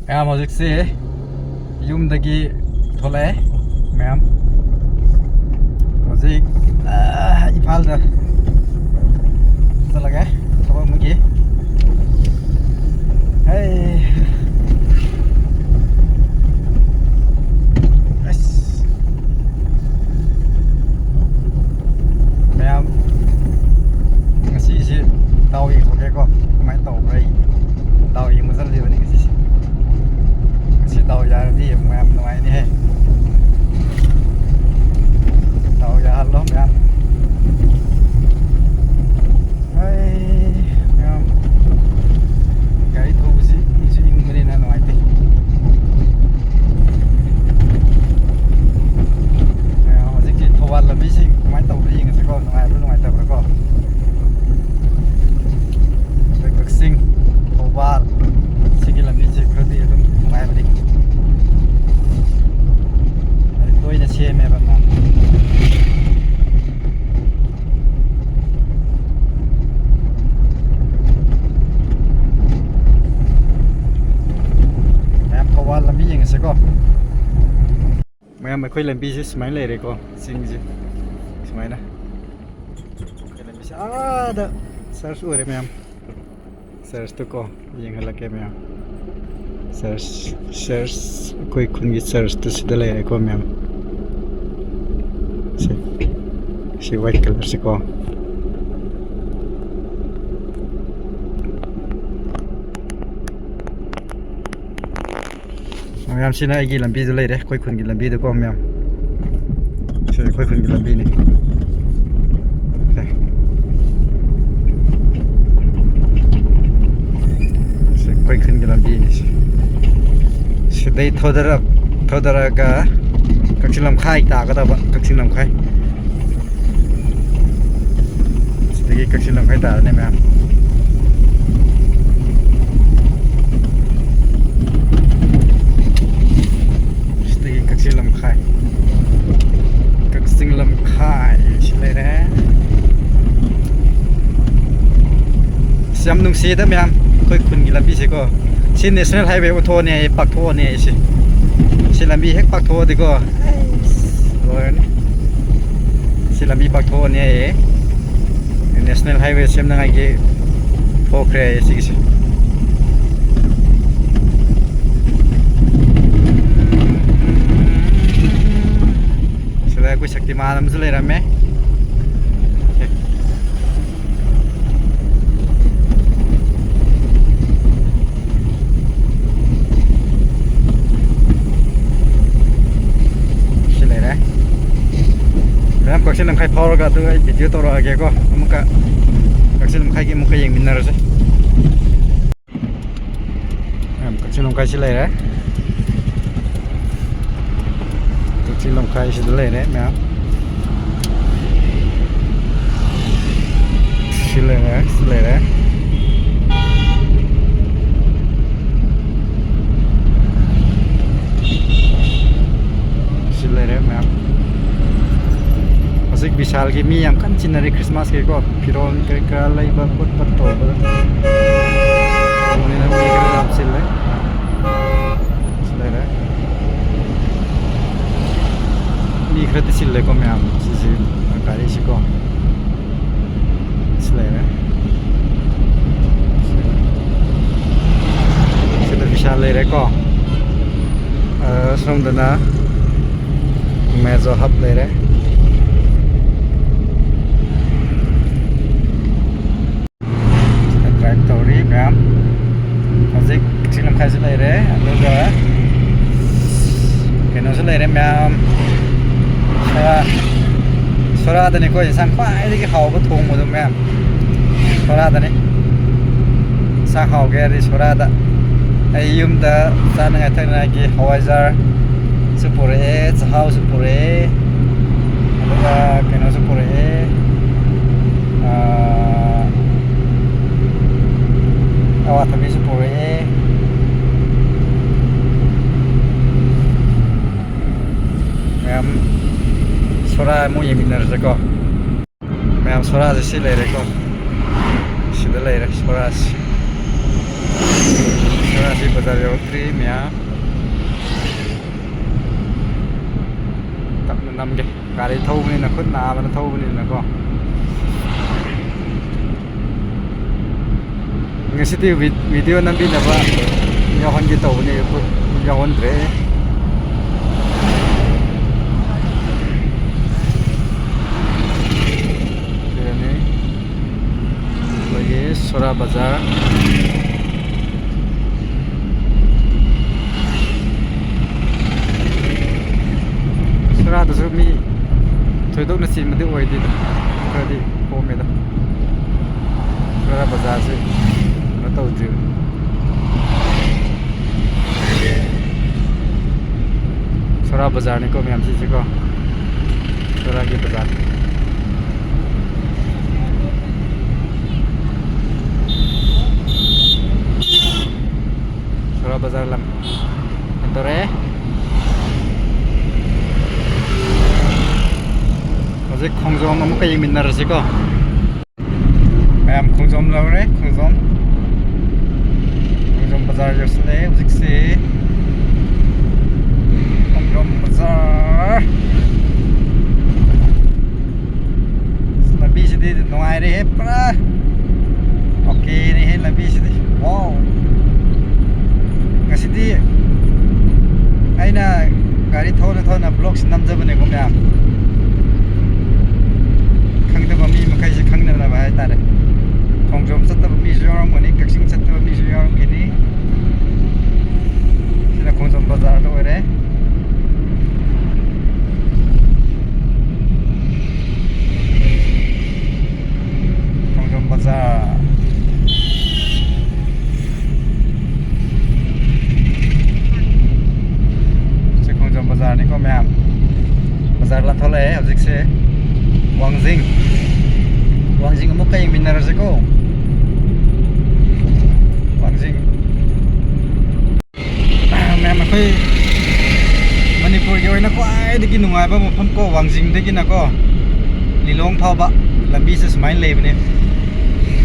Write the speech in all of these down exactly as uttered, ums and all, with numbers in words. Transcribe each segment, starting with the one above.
ꯃꯌꯥꯝ, ꯍꯧꯖꯤꯛꯁꯤ ꯌꯨꯝꯗꯒꯤ ꯊꯣꯛꯂꯛꯑꯦ꯫ ꯃꯌꯥꯝ, ꯍꯧꯖꯤꯛ, ꯑꯥ, ꯏꯝꯐꯥꯜꯗ ꯆꯠꯂꯒꯦ, ꯊꯕꯛ ꯑꯃꯒꯤ꯫ ꯍꯩ꯫ ꯑꯁ꯫ ꯃꯌꯥꯝ, ꯉꯁꯤꯁꯦ ꯗꯥꯎ ꯌꯦꯡꯊꯣꯛꯀꯦꯀꯣ, ꯀꯃꯥꯏꯅ ꯇꯧꯕ꯭ꯔꯥ ꯑꯩ꯫ ꯗꯥꯎ ꯌꯦꯡꯕ ꯆꯠꯂꯤꯕꯅꯤ ꯉꯁꯤꯁꯦ꯫ ꯉꯁꯤ ꯗꯥꯎ ꯌꯥꯔꯗꯤ ꯃꯌꯥꯝ ꯅꯨꯡꯉꯥꯏꯅꯤꯍꯦ꯫ ꯗꯥꯎ ꯌꯥꯍꯜꯂꯣ ꯃꯌꯥꯝ꯫ ꯑꯩ, ꯃꯌꯥꯝ, ꯒꯥꯔꯤ ꯊꯧꯕꯁꯤ ꯏꯪꯁꯨ ꯏꯪꯕꯅꯤꯅ ꯅꯨꯡꯉꯥꯏꯇꯦ꯫ ꯃꯌꯥꯝ, ꯍꯧꯖꯤꯛꯀꯤ ꯊꯧꯕꯥꯜ ꯂꯝꯕꯤꯁꯤ ꯀꯃꯥꯏꯅ ꯇꯧꯕ꯭ꯔꯥ ꯌꯦꯡꯉꯁꯤꯀꯣ, ꯅꯨꯡꯉꯥꯏꯕ꯭ꯔꯥ ꯅꯨꯡꯉꯥꯏꯇꯕ꯭ꯔꯥ ꯀꯣ꯫ ꯑꯩꯈꯣꯏ ꯀꯛꯆꯤꯡ, ꯊꯧꯕꯥꯜ, ꯁꯤꯒꯤ ꯂꯝꯕꯤꯁꯦ ꯈꯔꯗꯤ ꯑꯗꯨꯝ ꯅꯨꯡꯉꯥꯏꯕꯅꯤ꯫ ꯍꯥꯏꯗꯤ ꯇꯣꯏꯅ ꯁꯦꯝꯃꯦꯕ ꯃꯥ꯫ ꯃꯌꯥꯝ, ꯊꯧꯕꯥꯜ ꯂꯝꯕꯤ ꯌꯦꯡꯉꯁꯤꯀꯣ꯫ ꯃꯌꯥꯝ, ꯑꯩꯈꯣꯏ ꯂꯝꯕꯤꯁꯦ ꯁꯨꯃꯥꯏꯅ ꯂꯩꯔꯦꯀꯣ, ꯆꯤꯡꯁꯦ ꯁꯨꯃꯥꯏꯅ꯫ ꯑꯩꯈꯣꯏ ꯂꯝꯕꯤꯁꯦ ꯑꯥꯗ ꯆꯔꯆ ꯑꯣꯏꯔꯦ ꯃꯌꯥꯝ꯫ ꯆꯔꯆꯇꯨꯀꯣ ꯌꯦꯡꯍꯜꯂꯛꯀꯦ ꯃꯌꯥꯝ꯫ ꯆꯔꯆ, ꯆꯔꯆ, ꯑꯩꯈꯣꯏ ꯈꯨꯟꯒꯤ ꯆꯔꯆꯇꯨ ꯁꯤꯗ ꯂꯩꯔꯦꯀꯣ ꯃꯌꯥꯝ꯫ ꯁꯤ, ꯁꯤ white colourꯁꯤꯀꯣ꯫ ꯃꯌꯥꯝꯁꯤꯅ ꯑꯩꯒꯤ ꯂꯝꯕꯤꯗ ꯂꯩꯔꯦ, ꯑꯩꯈꯣꯏ ꯈꯨꯟꯒꯤ ꯂꯝꯕꯤꯗꯀꯣ ꯃꯌꯥꯝ꯫ ꯁꯤ ꯑꯩꯈꯣꯏ ꯈꯨꯟꯒꯤ ꯂꯝꯕꯤꯅꯤ꯫ ꯁꯦ꯫ ꯁꯤ ꯑꯩꯈꯣꯏ ꯈꯨꯟꯒꯤ ꯂꯝꯕꯤꯅꯤ ꯁꯤ꯫ ꯁꯤꯗꯩ ꯊꯧꯗꯔꯛ-, ꯊꯧꯗꯔꯛꯑꯒ ꯀꯛꯆꯤꯡ ꯂꯝꯈꯥꯏ ꯇꯥꯒꯗꯕ, ꯀꯛꯆꯤꯡ ꯂꯝꯈꯥꯏ꯫ ꯁꯤꯗꯒꯤ ꯀꯛꯆꯤꯡ ꯂꯝꯈꯥꯏ ꯇꯥꯔꯅꯤ ꯃꯌꯥꯝ꯫ ꯁꯤꯗꯒꯤ ꯀꯛꯆꯤꯡ ꯂꯝꯈꯥꯏ꯫ ꯀꯛꯆꯤꯡ ꯂꯝꯈꯥꯏ ꯁꯤ ꯂꯩꯔꯦ꯫ ꯑꯁ, ꯌꯥꯝ ꯅꯨꯡꯁꯤꯌꯦꯗ ꯃꯌꯥꯝ, ꯑꯩꯈꯣꯏ ꯈꯨꯟꯒꯤ ꯂꯝꯕꯤꯁꯦꯀꯣ꯫ ꯁꯤ National Highway ꯑꯣꯟꯊꯣꯛꯑꯅꯤ ꯑꯩ, ꯄꯥꯛꯊꯣꯛꯑꯅꯤ ꯑꯩꯁꯦ꯫ ꯁꯤ ꯂꯝꯕꯤ ꯍꯦꯛ ꯄꯥꯛꯊꯣꯛꯑꯗꯤꯀꯣ, ꯑꯩꯁ, ꯂꯣꯏꯔꯅꯤ꯫ ꯁꯤ ꯂꯝꯕꯤ ꯄꯥꯛꯊꯣꯛꯑꯅꯤ ꯑꯩ꯫ National Highway ꯁꯦꯝꯅꯉꯥꯏꯒꯤ ꯊꯣꯛꯈ꯭ꯔꯦ ꯑꯩ ꯁꯤꯒꯤꯁꯦ꯫ ꯁꯤꯗ ꯑꯩꯈꯣꯏ ꯁꯛꯇꯤꯃꯥꯟ ꯑꯃꯁꯨ ꯂꯩꯔꯝꯃꯦ꯫ ꯁꯤ ꯂꯩꯔꯦ꯫ ꯃꯌꯥꯝ ꯀꯛꯆꯤꯡ ꯂꯝꯈꯥꯏ ꯐꯥꯎꯔꯒ ꯑꯗꯨ ꯑꯩ video ꯇꯧꯔꯛꯑꯒꯦꯀꯣ꯫ ꯑꯃꯨꯛꯀ ꯀꯛꯆꯤꯡ ꯂꯝꯈꯥꯏꯒꯤ ꯑꯃꯨꯛꯀ ꯌꯦꯡꯃꯤꯟꯅꯔꯁꯦ꯫ ꯃꯌꯥꯝ ꯀꯛꯆꯤꯡ ꯂꯝꯈꯥꯏꯁꯤ ꯂꯩꯔꯦ꯫ ꯀꯛꯆꯤꯡ ꯂꯝꯈꯥꯏꯁꯤꯗ ꯂꯩꯔꯦ ꯃꯌꯥꯝ꯫ ꯁꯤ ꯂꯩꯔꯦ, ꯁꯤ ꯂꯩꯔꯦ꯫ ꯁꯤ ꯂꯩꯔꯦ ꯃꯌꯥꯝ꯫ ꯍꯧꯖꯤꯛ ꯕꯤꯁꯥꯜꯒꯤ ꯃꯤ ꯌꯥꯝ ꯀꯟꯅ ꯆꯤꯟꯅꯔꯤ ꯈ꯭ꯔꯤꯁꯃꯥꯁꯀꯤꯀꯣ꯫ ꯐꯤꯔꯣꯜ ꯀꯔꯤ ꯀꯔꯥ ꯂꯩꯕ ꯈꯣꯠꯄ ꯇꯧꯕꯗ꯫ ꯇꯧꯕꯅꯤꯅ ꯃꯤ ꯈꯔ ꯌꯥꯝ ꯆꯤꯜꯂꯦ꯫ ꯁꯤ ꯂꯩꯔꯦ꯫ ꯃꯤ ꯈꯔꯗꯤ ꯆꯤꯜꯂꯦꯀꯣ ꯃꯌꯥꯝ꯫ ꯁꯤꯁꯤ ꯒꯥꯔꯤꯁꯤꯀꯣ꯫ ꯁꯤ ꯂꯩꯔꯦ꯫ ꯁꯤꯗ ꯕꯤꯁꯥꯜ ꯂꯩꯔꯦꯀꯣ꯫ ꯑ, ꯁꯣꯝꯗꯅ ꯃꯦꯖꯣ ꯍꯕ ꯂꯩꯔꯦ꯫ ꯁꯤꯗ ꯗ꯭ꯔꯥꯏꯚ ꯇꯧꯔꯤ ꯃꯌꯥꯝ꯫ ꯍꯧꯖꯤꯛ ꯀꯛꯆꯤꯡ ꯂꯝꯈꯥꯏꯁꯨ ꯂꯩꯔꯦ, ꯑꯗꯨꯒ ꯀꯩꯅꯣꯁꯨ ꯂꯩꯔꯦ ꯃꯌꯥꯝ꯫ ꯁꯣꯔꯥ, ꯁꯣꯔꯥꯗꯅꯤꯀꯣ ꯌꯦꯟꯁꯥꯡ ꯈ꯭ꯋꯥꯏꯗꯒꯤ ꯍꯥꯎꯕ ꯊꯣꯡꯕꯗꯣ ꯃꯌꯥꯝ꯫ ꯁꯣꯔꯥꯗꯅꯤ꯫ ꯌꯦꯟꯁꯥꯡ ꯍꯥꯎꯒꯦ ꯍꯥꯏꯔꯗꯤ ꯁꯣꯔꯥꯗ꯫ ꯑꯩ ꯌꯨꯝꯗ ꯆꯥꯅꯉꯥꯏ ꯊꯛꯅꯉꯥꯏꯒꯤ ꯍꯋꯥꯏꯖꯥꯔꯁꯨ ꯄꯨꯔꯛꯑꯦ, ꯆꯥꯛꯍꯥꯎꯁꯨ ꯄꯨꯔꯛꯑꯦ, ꯑꯗꯨꯒ ꯀꯩꯅꯣꯁꯨ ꯄꯨꯔꯛꯑꯦ, ꯑꯥ, ꯑꯋꯥꯊꯕꯤꯁꯨ ꯄꯨꯔꯛꯑꯦ꯫ ꯃꯌꯥꯝ ꯁꯣꯔꯥ ꯑꯃꯨꯛ ꯌꯦꯡꯃꯤꯟꯅꯔꯁꯦꯀꯣ꯫ ꯃꯌꯥꯝ ꯁꯣꯔꯥꯁꯦ ꯁꯤ ꯂꯩꯔꯦꯀꯣ꯫ ꯁꯤꯗ ꯂꯩꯔꯦ ꯁꯣꯔꯥꯁꯦ꯫ ꯑꯁꯤ ꯕꯖꯥꯔ ꯌꯧꯔꯛꯇ꯭ꯔꯤ ꯃꯌꯥꯝ꯫ ꯇꯞꯅ ꯅꯝꯒꯦ꯫ ꯒꯥꯔꯤ ꯊꯧꯕꯅꯤꯅ, ꯈꯨꯠ ꯅꯥꯕꯅ ꯊꯧꯕꯅꯤꯅꯀꯣ꯫ ꯉꯁꯤꯗꯤ ꯚꯤ-, ꯚꯤꯗꯤꯑꯣ ꯅꯝꯕꯤꯅꯕ ꯌꯥꯎꯍꯟꯒꯦ ꯇꯧꯕꯅꯦ, ꯌꯥꯎꯍꯟꯗ꯭ꯔꯦ꯫ ꯁꯤꯗꯅꯤ ꯑꯩꯈꯣꯏꯒꯤ ꯁꯣꯔꯥ ꯕꯖꯥꯔ꯫ ꯁꯣꯔꯥꯗꯁꯨ ꯃꯤ ꯊꯣꯏꯗꯣꯛꯅ ꯆꯤꯟꯕꯗꯤ ꯑꯣꯏꯗꯦꯗ, ꯈꯔꯗꯤ ꯀꯣꯝꯃꯦꯗ꯫ ꯁꯣꯔꯥ ꯕꯖꯥꯔꯁꯦ ꯀꯩꯅꯣ ꯇꯧꯗ꯭ꯔꯤꯕ꯫ ꯁꯣꯔꯥ ꯕꯖꯥꯔꯅꯤꯀꯣ ꯃꯌꯥꯝ ꯁꯤꯁꯦꯀꯣ, ꯁꯣꯔꯥꯒꯤ ꯕꯖꯥꯔ꯫ ꯁꯣꯔꯥ ꯕꯖꯥꯔ ꯂꯝ ꯍꯦꯟꯗꯣꯔꯛꯑꯦ꯫ ꯍꯧꯖꯤꯛ ꯈꯣꯡꯖꯣꯝ ꯑꯃꯨꯛꯀ ꯌꯦꯡꯃꯤꯟꯅꯔꯁꯤꯀꯣ꯫ ꯃꯌꯥꯝ ꯈꯣꯡꯖꯣꯝ ꯂꯧꯔꯦ, ꯈꯣꯡꯖꯣꯝ, ꯈꯣꯡꯖꯣꯝ ꯕꯖꯥꯔ ꯌꯧꯁꯤꯜꯂꯛꯑꯦ ꯍꯧꯖꯤꯛꯁꯦ꯫ ꯈꯣꯡꯖꯣꯝ ꯕꯖꯥꯔ꯫ ꯂꯝꯕꯤꯁꯤꯗꯤ ꯅꯨꯡꯉꯥꯏꯔꯦꯍꯦ, ꯄꯨꯔꯥ ꯑꯣꯀꯦꯅꯦꯍꯦ ꯂꯝꯕꯤꯁꯤꯗꯤ꯫ ꯋꯥꯎ! ꯉꯁꯤꯗꯤ ꯑꯩꯅ ꯒꯥꯔꯤ ꯊꯧꯅ ꯊꯧꯅ ꯕ꯭ꯂꯣꯛꯁꯤ ꯅꯝꯖꯕꯅꯦꯀꯣ ꯃꯌꯥꯝ꯫ ꯈꯪꯗꯕ ꯃꯤ ꯃꯈꯩꯁꯦ ꯈꯪꯅꯅꯕ ꯍꯥꯏꯇꯥꯔꯦ꯫ ꯈꯣꯡꯖꯣꯝ ꯆꯠꯇꯕ ꯃꯤꯁꯨ ꯌꯥꯎꯔꯝꯒꯅꯤ, ꯀꯛꯆꯤꯡ ꯆꯠꯇꯕ ꯃꯤꯁꯨ ꯌꯥꯎꯔꯝꯒꯅꯤ꯫ ꯁꯤꯅ ꯈꯣꯡꯖꯣꯝ ꯕꯖꯥꯔꯗ ꯑꯣꯏꯔꯦ꯫ ꯈꯣꯡꯖꯣꯝ ꯕꯖꯥꯔ꯫ ꯁꯤ ꯈꯣꯡꯖꯣꯝ ꯕꯖꯥꯔꯅꯤꯀꯣ ꯃꯌꯥꯝ꯫ ꯕꯖꯥꯔ ꯂꯥꯟꯊꯣꯛꯂꯛꯑꯦ ꯍꯧꯖꯤꯛꯁꯦ꯫ ꯋꯥꯡꯖꯤꯡ, ꯋꯥꯡꯖꯤꯡ ꯑꯃꯨꯛꯀ ꯌꯦꯡꯃꯤꯟꯅꯔꯁꯤꯀꯣ꯫ ꯋꯥꯡꯖꯤꯡ꯫ ꯃꯌꯥꯝ, ꯑꯩꯈꯣꯏ ꯃꯅꯤꯄꯨꯔꯒꯤ ꯑꯣꯏꯅ ꯈ꯭ꯋꯥꯏꯗꯒꯤ ꯅꯨꯡꯉꯥꯏꯕ ꯃꯐꯝ ꯀꯣ, ꯋꯥꯡꯖꯤꯡꯗꯒꯤꯅꯀꯣ ꯂꯤꯂꯣꯡ ꯐꯥꯎꯕ ꯂꯝꯕꯤꯁꯦ ꯁꯨꯃꯥꯏꯅ ꯂꯩꯕꯅꯦ꯫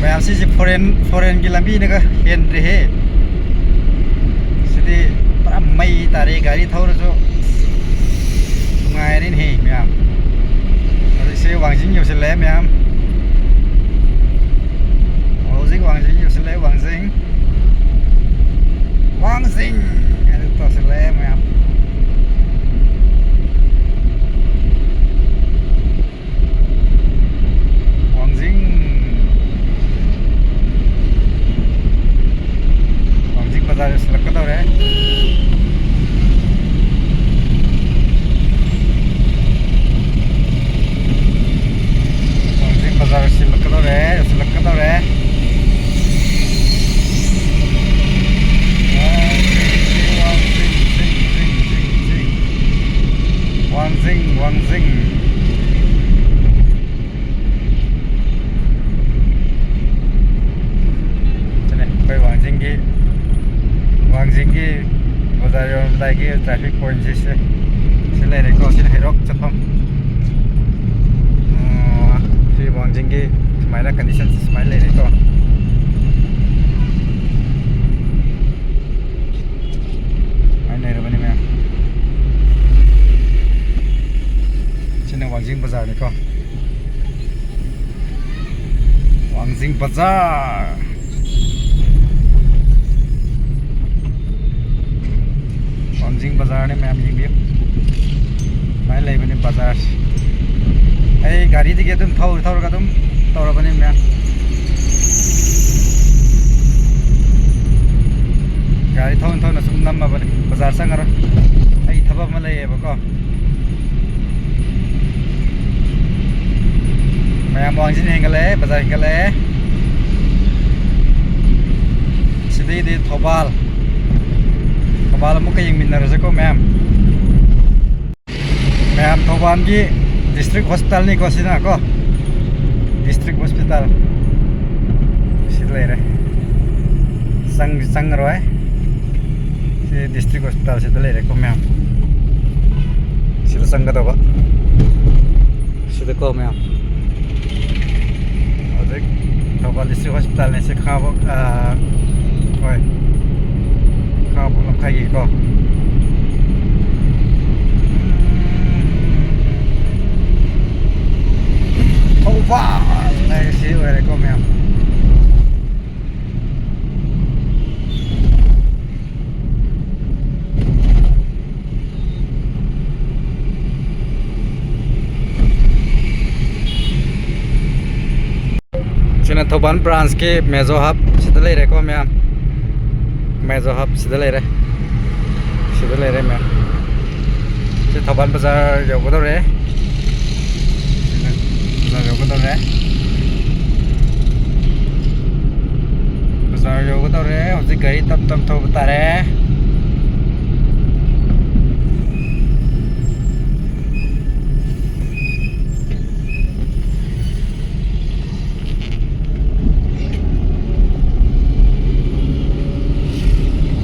ꯃꯌꯥꯝ, ꯁꯤꯁꯦ ꯐꯣꯔꯦꯟ, ꯐꯣꯔꯦꯟꯒꯤ ꯂꯝꯕꯤꯅꯒ ꯍꯦꯟꯗ꯭ꯔꯦꯍꯦ꯫ ꯒꯥꯔꯤ, ꯒꯥꯔꯤ ꯊꯧꯔꯁꯨ ꯅꯨꯡꯉꯥꯏꯔꯦꯅꯦꯍꯦ ꯃꯌꯥꯝ꯫ ꯍꯧꯖꯤꯛꯁꯦ ꯋꯥꯡꯖꯤꯡ ꯌꯧꯁꯤꯜꯂꯛꯑꯦ ꯃꯌꯥꯝ꯫ ꯍꯧꯖꯤꯛ ꯋꯥꯡꯖꯤꯡ ꯌꯧꯁꯤꯜꯂꯛꯑꯦ, ꯋꯥꯡꯖꯤꯡ꯫ ꯋꯥꯡꯖꯤꯡ ꯍꯥꯏꯅ ꯇꯧꯁꯤꯜꯂꯛꯑꯦ ꯃꯌꯥꯝ꯫ ꯋꯥꯡꯖꯤꯡ, ꯋꯥꯡꯖꯤꯡ ꯕꯖꯥꯔ ꯌꯧꯁꯤꯜꯂꯛꯀꯗꯧꯔꯦ꯫ ꯋꯥꯡꯖꯤꯡ ꯕꯖꯥꯔ ꯌꯧꯁꯤꯜꯂꯛꯀꯗꯧꯔꯦ, ꯌꯧꯁꯤꯜꯂꯛꯀꯗꯧꯔꯦ꯫ ꯋꯥꯡꯖꯤꯡ, ꯋꯥꯡꯖꯤꯡ, ꯋꯥꯡꯖꯤꯡ꯫ ꯋꯥꯡꯖꯤꯡ, ꯋꯥꯡꯖꯤꯡ꯫ ꯁꯤꯅꯦ ꯑꯩꯈꯣꯏ ꯋꯥꯡꯖꯤꯡꯒꯤ, ꯋꯥꯡꯖꯤꯡꯒꯤ ꯕꯖꯥꯔ ꯌꯧꯔꯝꯗꯥꯏꯒꯤ traffic pointꯁꯦ ꯁꯤ, ꯁꯤ ꯂꯩꯔꯦꯀꯣ꯫ ꯁꯤꯅ ꯍꯩꯔꯣꯛ ꯆꯠꯐꯝ꯫ ꯑꯣ, ꯁꯤ ꯋꯥꯡꯖꯤꯡꯒꯤ ꯁꯨꯃꯥꯏꯅ condition ꯁꯨꯃꯥꯏꯅ ꯂꯩꯔꯦꯀꯣ꯫ ꯁꯨꯃꯥꯏꯅ ꯂꯩꯔꯕꯅꯤ ꯃꯌꯥꯝ꯫ ꯁꯤꯅ ꯋꯥꯡꯖꯤꯡ ꯕꯖꯥꯔꯅꯤꯀꯣ꯫ ꯋꯥꯡꯖꯤꯡ ꯕꯖꯥꯔ꯫ ꯋꯥꯡꯖꯤꯡ ꯕꯖꯥꯔꯅꯤ ꯃꯌꯥꯝ, ꯌꯦꯡꯕꯤꯌꯨ꯫ ꯁꯨꯃꯥꯏꯅ ꯂꯩꯕꯅꯤ ꯕꯖꯥꯔꯁꯤ꯫ ꯑꯩ ꯒꯥꯔꯤꯗꯒꯤ ꯑꯗꯨꯝ ꯊꯧꯔ ꯊꯧꯔꯒ ꯑꯗꯨꯝ ꯇꯧꯔꯕꯅꯤ ꯃꯌꯥꯝ꯫ ꯒꯥꯔꯤ ꯊꯧꯅ ꯊꯧꯅ ꯁꯨꯝ ꯅꯝꯃꯕꯅꯤ, ꯕꯖꯥꯔ ꯆꯪꯉꯔꯣꯏ꯫ ꯑꯩ ꯊꯕꯛ ꯑꯃ ꯂꯩꯌꯦꯕꯀꯣ꯫ ꯃꯌꯥꯝ ꯋꯥꯡꯖꯤꯡ ꯍꯦꯟꯒꯠꯂꯛꯑꯦ, ꯕꯖꯥꯔ ꯍꯦꯟꯒꯠꯂꯛꯑꯦ꯫ ꯁꯤꯗꯩꯗꯤ ꯊꯧꯕꯥꯜ, ꯊꯧꯕꯥꯜ ꯑꯃꯨꯛꯀ ꯌꯦꯡꯃꯤꯟꯅꯔꯁꯤꯀꯣ ꯃꯌꯥꯝ꯫ ꯃꯌꯥꯝ, ꯊꯧꯕꯥꯜꯒꯤ district hospitalꯅꯤꯀꯣ ꯁꯤꯅ ꯀꯣ, district hospital꯫ ꯁꯤꯗ ꯂꯩꯔꯦ꯫ ꯆꯪ-, ꯆꯪꯉꯔꯣꯏ꯫ ꯁꯤ district hospitalꯁꯤꯗ ꯂꯩꯔꯦꯀꯣ ꯃꯌꯥꯝ꯫ ꯁꯤꯗ ꯆꯪꯒꯗꯧꯕ꯫ ꯁꯤꯗꯀꯣ ꯃꯌꯥꯝ꯫ ꯍꯧꯖꯤꯛ ꯊꯧꯕꯥꯜ district hospitalꯅꯦ ꯁꯤ ꯈꯥꯉꯕꯣꯛ, ꯑꯥ, ꯍꯣꯏ꯫ ꯈꯥꯉꯕꯣꯛ ꯂꯝꯈꯥꯏꯒꯤꯀꯣ꯫ ꯊꯧꯕꯥꯜ branchꯀꯤ Mezo Hub ꯁꯤꯗ ꯂꯩꯔꯦꯀꯣ ꯃꯌꯥꯝ꯫ Mezo Hub ꯁꯤꯗ ꯂꯩꯔꯦ꯫ ꯁꯤꯗ ꯂꯩꯔꯦ ꯃꯌꯥꯝ꯫ ꯁꯤ ꯊꯧꯕꯥꯜ ꯕꯖꯥꯔ ꯌꯧꯒꯗꯧꯔꯦ꯫ ꯕꯖꯥꯔ ꯌꯧꯒꯗꯧꯔꯦ꯫ ꯕꯖꯥꯔ ꯌꯧꯒꯗꯧꯔꯦ꯫ ꯍꯧꯖꯤꯛ ꯒꯥꯔꯤ ꯇꯞ ꯇꯞ ꯊꯧꯕ ꯇꯥꯔꯦ꯫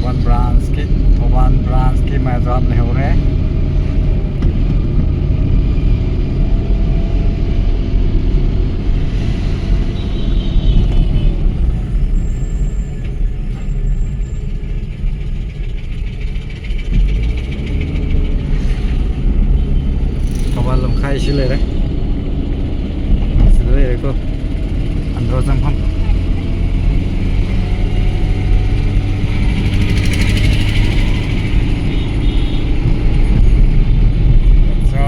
ꯊꯧꯕꯥꯜ branchꯀꯤ, ꯊꯧꯕꯥꯜ branchꯀꯤ Mezo Hub ꯂꯩꯍꯧꯔꯦ꯫ ꯊꯧꯕꯥꯜ ꯂꯝꯈꯥꯏꯁꯤ ꯂꯩꯔꯦ꯫ ꯁꯤꯗ ꯂꯩꯔꯦꯀꯣ꯫ ꯑꯟꯗ꯭ꯔꯣ ꯆꯪꯐꯝ꯫ ꯑꯠꯆꯥ꯫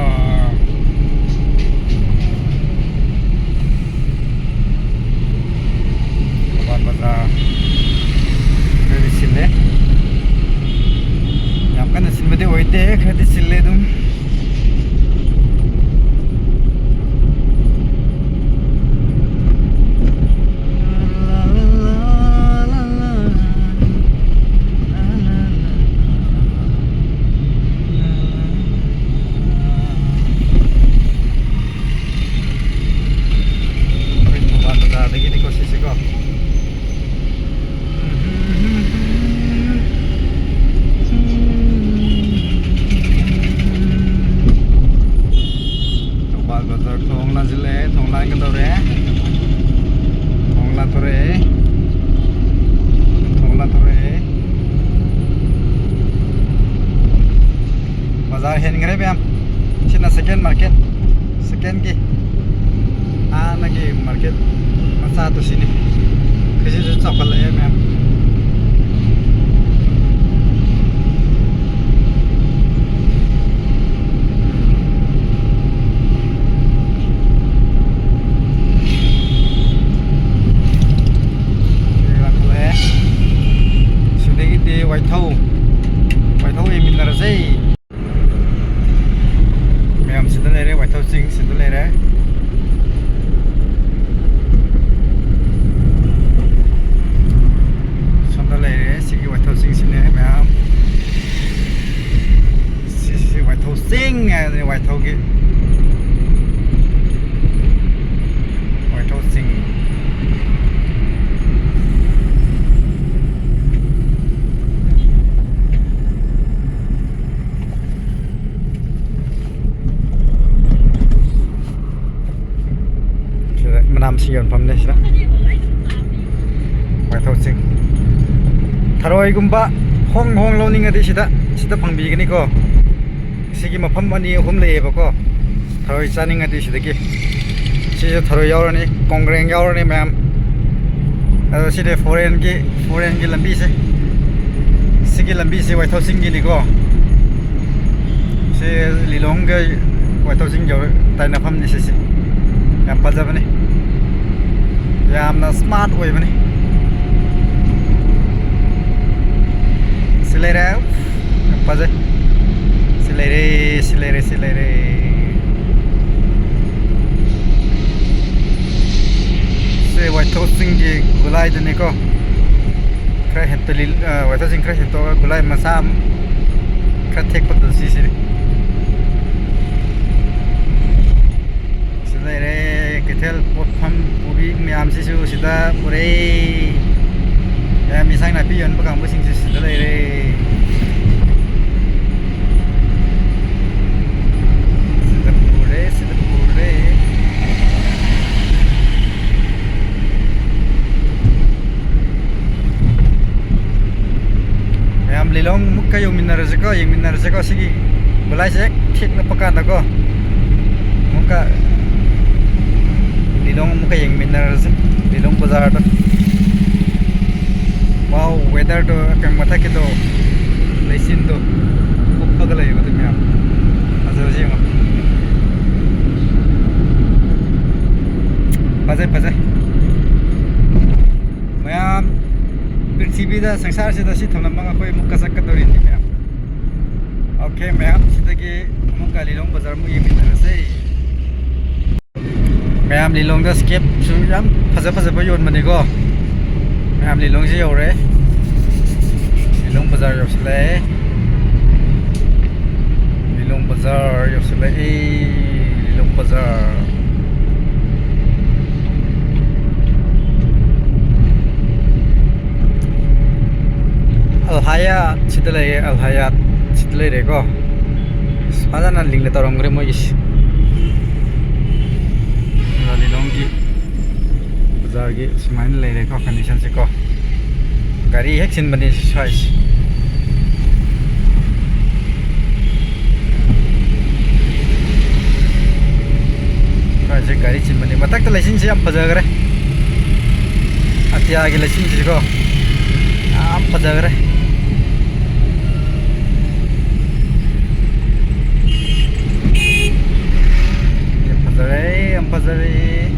ꯊꯧꯕꯥꯜ ꯕꯖꯥꯔ ꯈꯔꯗꯤ ꯁꯤꯜꯂꯦ꯫ ꯌꯥꯝ ꯀꯟꯅ ꯁꯤꯟꯕꯗꯤ ꯑꯣꯏꯗꯦ, ꯈꯔꯗꯤ ꯁꯤꯜꯂꯦ ꯑꯗꯨꯝ꯫ ꯑꯩꯈꯣꯏ ꯊꯧꯕꯥꯜ ꯕꯖꯥꯔꯗꯒꯤꯅꯤꯀꯣ ꯁꯤꯁꯦꯀꯣ꯫ ꯊꯧꯕꯥꯜ ꯕꯖꯥꯔ ꯊꯣꯡ ꯂꯥꯟꯁꯤꯜꯂꯛꯑꯦ, ꯊꯣꯡ ꯂꯥꯟꯒꯗꯧꯔꯦ꯫ ꯊꯣꯡ ꯂꯥꯟꯊꯣꯔꯛꯑꯦ꯫ ꯊꯣꯡ ꯂꯥꯟꯊꯣꯔꯛꯑꯦ꯫ ꯕꯖꯥꯔ ꯍꯦꯟꯈ꯭ꯔꯦ ꯃꯌꯥꯝ꯫ ꯁꯤꯅ second market, secondꯒꯤ ꯍꯥꯟꯅꯒꯤ market ꯃꯆꯥꯗꯨ ꯁꯤꯅꯤ꯫ ꯈꯖꯤꯛꯁꯨ ꯆꯥꯎꯈꯠꯂꯛꯑꯦ ꯃꯌꯥꯝ꯫ ꯌꯦꯡꯃꯤꯟꯅꯔꯁꯦ꯫ ꯃꯌꯥꯝ ꯁꯤꯗ ꯂꯩꯔꯦ, ꯋꯥꯏꯊꯧ ꯆꯤꯡ ꯁꯤꯗ ꯂꯩꯔꯦ꯫ ꯁꯣꯝꯗ ꯂꯩꯔꯦ, ꯁꯤꯒꯤ ꯋꯥꯏꯊꯧ ꯆꯤꯡꯁꯤꯅꯦ ꯃꯌꯥꯝ꯫ ꯁꯤꯁꯤ ꯋꯥꯏꯊꯧ ꯆꯤꯡ ꯍꯥꯏꯗꯅ ꯋꯥꯏꯊꯧꯒꯤ꯫ ꯋꯥꯏꯊꯧ ꯆꯤꯡ꯫ ꯁꯤꯗ ꯃꯅꯥ ꯃꯁꯤꯡ ꯌꯣꯟꯐꯝꯅꯦ ꯁꯤꯗ꯫ ꯋꯥꯏꯊꯧ ꯆꯤꯡ꯫ ꯊꯔꯣꯏꯒꯨꯝꯕ ꯍꯣꯡ ꯍꯣꯡ ꯂꯧꯅꯤꯡꯉꯗꯤ ꯁꯤꯗ, ꯁꯤꯗ ꯐꯪꯕꯤꯒꯅꯤꯀꯣ꯫ ꯁꯤꯒꯤ ꯃꯐꯝ ꯑꯅꯤ ꯑꯍꯨꯝ ꯂꯩꯌꯦꯕꯀꯣ꯫ ꯊꯔꯣꯏ ꯆꯥꯅꯤꯡꯉꯗꯤ ꯁꯤꯗꯒꯤ꯫ ꯁꯤꯁꯦ ꯊꯔꯣꯏ ꯌꯥꯎꯔꯅꯤ, ꯀꯣꯡꯒ꯭ꯔꯦꯡ ꯌꯥꯎꯔꯅꯤ ꯃꯌꯥꯝ꯫ ꯑꯗꯣ ꯁꯤꯗꯤ foreign ꯒꯤ, foreign ꯒꯤ ꯂꯝꯕꯤꯁꯦ꯫ ꯁꯤꯒꯤ ꯂꯝꯕꯤꯁꯦ ꯋꯥꯏꯊꯧ ꯆꯤꯡꯒꯤꯅꯤꯀꯣ꯫ ꯁꯤ ꯂꯤꯂꯣꯡꯒ ꯋꯥꯏꯊꯧ ꯆꯤꯡ ꯌꯧꯔ ꯇꯥꯏꯅꯐꯝꯅꯤ ꯁꯤꯁꯦ꯫ ꯌꯥꯝ ꯐꯖꯕꯅꯤ꯫ ꯌꯥꯝꯅ smart ꯑꯣꯏꯕꯅꯤ꯫ ꯁꯤ ꯂꯩꯔꯦ꯫ ꯌꯥꯝ ꯐꯖꯩ꯫ ꯁꯤ ꯂꯩꯔꯦ, ꯁꯤ ꯂꯩꯔꯦ, ꯁꯤ ꯂꯩꯔꯦ꯫ ꯁꯤ ꯋꯥꯏꯊꯧ ꯆꯤꯡꯒꯤ ꯒꯨꯂꯥꯏꯗꯨꯅꯤꯀꯣ꯫ ꯈꯔ ꯍꯦꯟꯇꯣꯛ-, ꯑ, ꯋꯥꯏꯊꯧ ꯆꯤꯡ ꯈꯔ ꯍꯦꯟꯇꯣꯛꯑꯒ ꯒꯨꯂꯥꯏ ꯃꯆꯥ ꯑꯃ ꯈꯔ ꯊꯦꯛꯄꯗꯣ ꯁꯤꯁꯤꯅꯤ꯫ ꯁꯤꯗ ꯂꯩꯔꯦ, ꯀꯩꯊꯦꯜ ꯄꯣꯠꯐꯝ ꯄꯨꯕꯤ ꯃꯌꯥꯝꯁꯤꯁꯨ ꯁꯤꯗ ꯄꯨꯔꯦ꯫ ꯃꯌꯥꯝ ꯏꯟꯁꯥꯡ ꯅꯥꯄꯤ ꯌꯣꯟꯕ ꯀꯥꯡꯕꯨꯁꯤꯡꯁꯨ ꯁꯤꯗ ꯂꯩꯔꯦ꯫ ꯁꯤꯗ ꯄꯨꯔꯦ, ꯁꯤꯗ ꯄꯨꯔꯦ꯫ ꯃꯌꯥꯝ ꯂꯤꯂꯣꯡ ꯑꯃꯨꯛꯀ ꯌꯧꯃꯤꯟꯅꯔꯁꯤꯀꯣ, ꯌꯦꯡꯃꯤꯟꯅꯔꯁꯤꯀꯣ꯫ ꯁꯤꯒꯤ ꯒꯨꯂꯥꯏꯁꯦ ꯍꯦꯛ ꯊꯦꯛꯂꯛꯄ ꯀꯥꯟꯗꯀꯣ, ꯑꯃꯨꯛꯀ ꯂꯤꯂꯣꯡ ꯑꯃꯨꯛꯀ ꯌꯦꯡꯃꯤꯟꯅꯔꯁꯤ, ꯂꯤꯂꯣꯡ ꯕꯖꯥꯔꯗ꯫ Wow, weather ꯗꯣ, ꯀꯩꯅꯣ, ꯃꯊꯛꯀꯤꯗꯣ, ꯂꯩꯆꯤꯟꯗꯣ ꯀꯨꯞꯄꯒ ꯂꯩꯕꯗꯣ ꯃꯌꯥꯝ꯫ ꯐꯖꯕꯁꯦ ꯌꯦꯡꯉꯣ꯫ ꯐꯖꯩ, ꯐꯖꯩ꯫ ꯃꯌꯥꯝ, ꯄ꯭ꯔꯤꯊꯤꯕꯤꯗ, ꯁꯪꯁꯥꯔꯁꯤꯗ ꯁꯤ ꯊꯝꯂꯝꯃꯒ ꯑꯩꯈꯣꯏ ꯑꯃꯨꯛꯀ ꯆꯠꯀꯗꯧꯔꯤꯅꯤ ꯃꯌꯥꯝ꯫ ꯑꯣꯀꯦ, ꯃꯌꯥꯝ, ꯁꯤꯗꯒꯤ ꯑꯃꯨꯛꯀ ꯂꯤꯂꯣꯡ ꯕꯖꯥꯔ ꯑꯃꯨꯛ ꯌꯦꯡꯃꯤꯟꯅꯔꯁꯦ꯫ ꯃꯌꯥꯝ, ꯂꯤꯂꯣꯡꯗ ꯁ꯭ꯀꯦꯞꯁꯨ ꯌꯥꯝ ꯐꯖ ꯐꯖꯕ ꯌꯣꯟꯕꯅꯤꯀꯣ꯫ ꯃꯌꯥꯝ, ꯂꯤꯂꯣꯡꯁꯤ ꯌꯧꯔꯦ꯫ ꯂꯤꯂꯣꯡ ꯕꯖꯥꯔ ꯌꯧꯁꯤꯜꯂꯛꯑꯦ꯫ ꯂꯤꯂꯣꯡ ꯕꯖꯥꯔ ꯌꯧꯁꯤꯜꯂꯛꯑꯦ꯫ ꯂꯤꯂꯣꯡ ꯕꯖꯥꯔ꯫ ꯑꯜ ꯍꯥꯌꯥꯠ ꯁꯤꯗ ꯂꯩꯔꯦ, ꯑꯜ ꯍꯥꯌꯥꯠ ꯁꯤꯗ ꯂꯩꯔꯦꯀꯣ꯫ ꯑꯁ, ꯐꯖꯅ ꯂꯤꯡꯅ ꯇꯧꯔꯝꯈ꯭ꯔꯦ ꯃꯣꯏꯒꯤꯁꯤ꯫ ꯑꯗꯣ ꯂꯤꯂꯣꯡꯒꯤ ꯕꯖꯥꯔꯒꯤ ꯁꯨꯃꯥꯏꯅ ꯂꯩꯔꯦꯀꯣ, ꯀꯟꯗꯤꯁꯟꯁꯦꯀꯣ꯫ ꯒꯥꯔꯤ ꯍꯦꯛ ꯆꯤꯟꯕꯅꯤ ꯁ꯭ꯋꯥꯏꯁꯦ꯫ ꯁ꯭ꯋꯥꯏꯁꯦ ꯒꯥꯔꯤ ꯆꯤꯟꯕꯅꯤ꯫ ꯃꯊꯛꯇ ꯂꯩꯆꯤꯟꯁꯤ ꯌꯥꯝ ꯐꯖꯈ꯭ꯔꯦ꯫ ꯑꯇꯤꯌꯥꯒꯤ ꯂꯩꯆꯤꯟꯁꯤꯀꯣ, ꯌꯥꯝ ꯐꯖꯈ꯭ꯔꯦ꯫ ꯌꯥꯝ ꯐꯖꯔꯦ, ꯌꯥꯝ ꯐꯖꯔꯦ꯫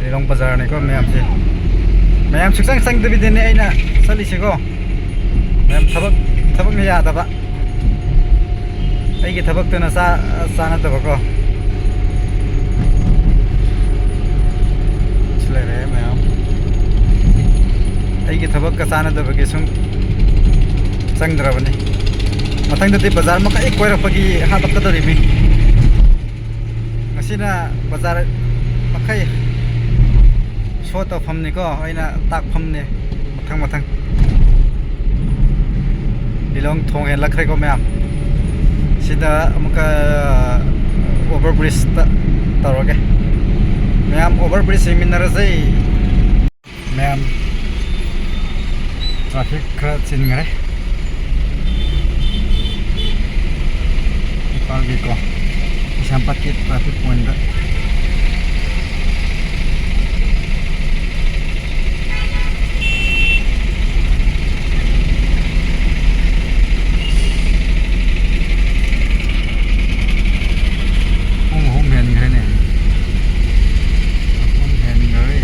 ꯂꯤꯂꯣꯡ ꯕꯖꯥꯔꯅꯤꯀꯣ ꯃꯌꯥꯝꯁꯦ꯫ ꯃꯌꯥꯝ ꯁꯨꯛꯆꯪ ꯆꯪꯗꯕꯤꯗꯅꯦ ꯑꯩꯅ ꯆꯠꯂꯤꯁꯤꯀꯣ꯫ ꯃꯌꯥꯝ ꯊꯕꯛ, ꯊꯕꯛꯅ ꯌꯥꯗꯕ꯫ ꯑꯩꯒꯤ ꯊꯕꯛꯇꯨꯅ ꯆꯥ-, ꯆꯥꯅꯗꯕꯀꯣ꯫ ꯁꯤ ꯂꯩꯔꯦ ꯃꯌꯥꯝ꯫ ꯑꯩꯒꯤ ꯊꯕꯛꯀ ꯆꯥꯅꯗꯕꯒꯤ ꯁꯨꯝ ꯆꯪꯗ꯭ꯔꯕꯅꯤ꯫ ꯃꯊꯪꯗꯗꯤ ꯕꯖꯥꯔ ꯃꯈꯩ ꯀꯣꯏꯔꯛꯄꯒꯤ ꯍꯥꯄꯛꯀꯗꯧꯔꯤꯕꯅꯤ꯫ ꯃꯁꯤꯅ ꯕꯖꯥꯔ ꯃꯈꯩ ꯁꯣ ꯇꯧꯐꯝꯅꯤꯀꯣ, ꯑꯩꯅ ꯇꯥꯛꯐꯝꯅꯤ꯫ ꯃꯊꯪ ꯃꯊꯪ꯫ ꯂꯤꯂꯣꯡ ꯊꯣꯡ ꯍꯦꯜꯂꯛꯈ꯭ꯔꯦꯀꯣ ꯃꯌꯥꯝ꯫ ꯁꯤꯗ ꯑꯃꯨꯛꯀ over bridgeꯇ ꯇꯧꯔꯒꯦ꯫ ꯃꯌꯥꯝ, over bridge ꯌꯦꯡꯃꯤꯟꯅꯔꯁꯦ꯫ ꯃꯌꯥꯝ, traffic ꯈꯔ ꯆꯤꯟꯈ꯭ꯔꯦ ꯏꯝꯐꯥꯜꯒꯤꯀꯣ, ꯀꯩꯁꯥꯝꯄꯥꯠꯀꯤ traffic pointꯇ꯫ ꯄꯨꯡ ꯑꯍꯨꯝ ꯍꯦꯟꯈ꯭ꯔꯦꯅꯦ꯫ ꯑꯍꯨꯝ ꯍꯦꯟꯈ꯭ꯔꯦ꯫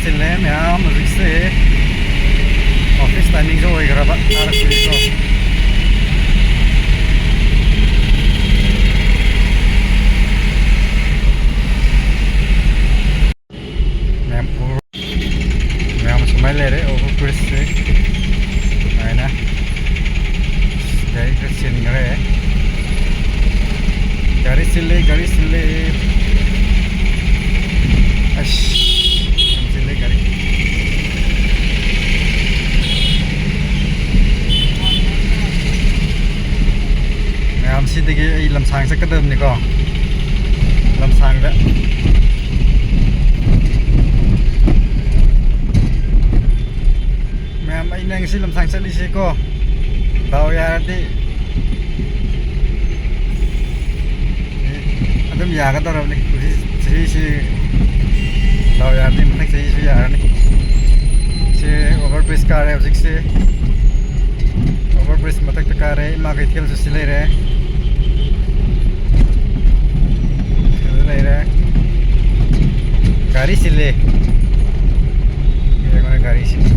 ꯆꯤꯜꯂꯦ ꯃꯌꯥꯝ ꯍꯧꯖꯤꯛꯁꯦ꯫ ꯑꯣꯐꯤꯁ ꯇꯥꯏꯃꯤꯡꯁꯨ ꯑꯣꯏꯈ꯭ꯔꯕ, ꯀꯥꯔꯛꯄꯒꯤꯀꯣ꯫ ꯃꯌꯥꯝ ꯃꯌꯥꯝ ꯁꯨꯃꯥꯏꯅ ꯂꯩꯔꯦ ꯑꯣꯚꯔ ꯕ꯭ꯔꯤꯖꯁꯦ꯫ ꯁꯨꯃꯥꯏꯅ ꯒꯥꯔꯤ ꯈꯔ ꯆꯤꯟꯈ꯭ꯔꯦ꯫ ꯒꯥꯔꯤ ꯆꯤꯜꯂꯦ, ꯒꯥꯔꯤ ꯆꯤꯜꯂꯦ꯫ ꯑꯁ, ꯌꯥꯝ ꯆꯤꯜꯂꯦ ꯒꯥꯔꯤ꯫ ꯃꯌꯥꯝ ꯁꯤꯗꯒꯤ ꯑꯩ ꯂꯝꯁꯥꯡ ꯆꯠꯀꯗꯕꯅꯤꯀꯣ꯫ ꯂꯝꯁꯥꯡꯗ꯫ ꯃꯌꯥꯝ, ꯑꯩꯅ ꯉꯁꯤ ꯂꯝꯁꯥꯡ ꯆꯠꯂꯤꯁꯦꯀꯣ, ꯗꯥꯎ ꯌꯥꯔꯗꯤ ꯑꯗꯨꯝ ꯌꯥꯒꯗꯧꯔꯕꯅꯤ꯫ ꯍꯧꯖꯤꯛ ꯆꯍꯤꯁꯤ ꯗꯥꯎ ꯌꯥꯔꯗꯤ ꯃꯊꯪ ꯆꯍꯤꯁꯨ ꯌꯥꯔꯅꯤ꯫ ꯁꯤ ꯑꯣꯚꯔ ꯕ꯭ꯔꯤꯖ ꯀꯥꯔꯦ ꯍꯧꯖꯤꯛꯁꯦ꯫ ꯑꯣꯚꯔ ꯕ꯭ꯔꯤꯖ ꯃꯊꯛꯇ ꯀꯥꯔꯦ꯫ ꯏꯃꯥ ꯀꯩꯊꯦꯜꯁꯨ ꯁꯤ ꯂꯩꯔꯦ꯫ ꯁꯤꯗ ꯂꯩꯔꯦ꯫ ꯒꯥꯔꯤ ꯆꯤꯜꯂꯦ꯫ ꯌꯦꯡꯉꯣꯅꯦ, ꯒꯥꯔꯤ ꯆꯤꯜꯂꯦ꯫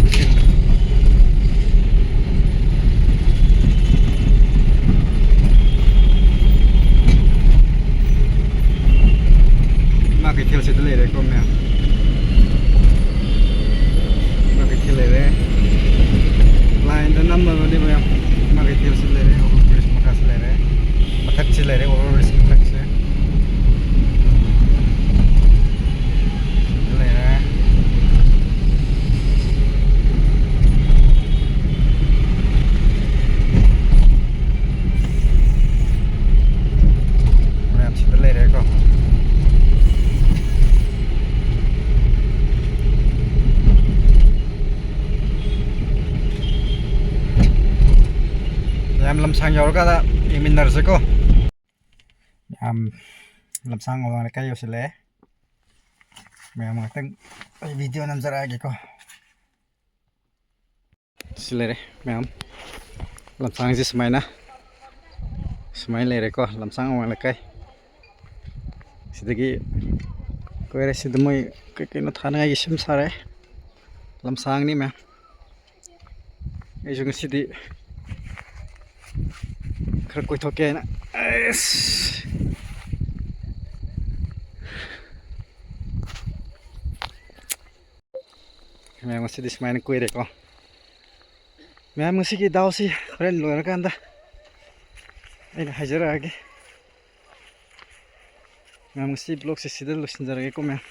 ꯏꯃꯥ ꯀꯩꯊꯦꯜꯁꯤꯗ ꯂꯩꯔꯦꯀꯣ ꯃꯌꯥꯝ꯫ ꯏꯃꯥ ꯀꯩꯊꯦꯜ ꯂꯩꯔꯦ꯫ ꯂꯥꯏꯟꯗ ꯅꯝꯃꯕꯅꯦ ꯃꯌꯥꯝ꯫ ꯏꯃꯥ ꯀꯩꯊꯦꯜꯁꯤ ꯂꯩꯔꯦ, ꯑꯣꯚꯔ ꯕ꯭ꯔꯤꯖ ꯃꯈꯥꯁꯤ ꯂꯩꯔꯦ, ꯃꯊꯛꯁꯤ ꯂꯩꯔꯦ, ꯑꯣꯚꯔ ꯕ꯭ꯔꯤꯖ ꯃꯊꯛꯁꯦ꯫ ꯂꯩꯔꯦ꯫ ꯃꯌꯥꯝ ꯁꯤꯗ ꯂꯩꯔꯦꯀꯣ꯫ ꯃꯌꯥꯝ ꯂꯝꯁꯥꯡ ꯌꯧꯔꯀꯥꯟꯗ ꯌꯦꯡꯃꯤꯟꯅꯔꯁꯤꯀꯣ꯫ ꯌꯥꯝ ꯂꯝꯁꯥꯡ ꯑꯋꯥꯡ ꯂꯩꯀꯥꯏ ꯌꯧꯁꯤꯜꯂꯛꯑꯦ꯫ ꯃꯌꯥꯝ ꯉꯥꯛꯇꯪ ꯑꯩ ꯚꯤꯗꯤꯑꯣ ꯅꯝꯖꯔꯛꯑꯒꯦꯀꯣ꯫ ꯁꯤ ꯂꯩꯔꯦ ꯃꯌꯥꯝ, ꯂꯝꯁꯥꯡꯁꯦ ꯁꯨꯃꯥꯏꯅ, ꯁꯨꯃꯥꯏꯅ ꯂꯩꯔꯦꯀꯣ, ꯂꯝꯁꯥꯡ ꯑꯋꯥꯡ ꯂꯩꯀꯥꯏ꯫ ꯁꯤꯗꯒꯤ ꯂꯣꯏꯔꯦ꯫ ꯁꯤꯗ ꯃꯣꯏ ꯀꯩ ꯀꯩꯅꯣ ꯊꯥꯅꯉꯥꯏꯒꯤ ꯁꯦꯝ ꯁꯥꯔꯦ꯫ ꯂꯝꯁꯥꯡꯅꯤ ꯃꯌꯥꯝ꯫ ꯑꯩꯁꯨ ꯉꯁꯤꯗꯤ ꯈꯔ ꯀꯣꯏꯊꯣꯛꯀꯦ ꯍꯥꯏꯅ꯫ ꯑꯩꯁ꯫ ꯃꯌꯥꯝ, ꯉꯁꯤꯗꯤ ꯁꯨꯃꯥꯏꯅ ꯀꯣꯏꯔꯦꯀꯣ꯫ ꯃꯌꯥꯝ, ꯉꯁꯤꯒꯤ ꯗꯥꯎꯁꯤ ꯍꯣꯔꯦꯟ ꯂꯣꯏꯔꯀꯥꯟꯗ ꯑꯩꯅ ꯍꯥꯏꯖꯔꯛꯑꯒꯦ꯫ ꯃꯌꯥꯝ, ꯉꯁꯤ vlogꯁꯦ ꯁꯤꯗ ꯂꯣꯏꯁꯤꯟꯖꯔꯒꯦꯀꯣ ꯃꯌꯥꯝ꯫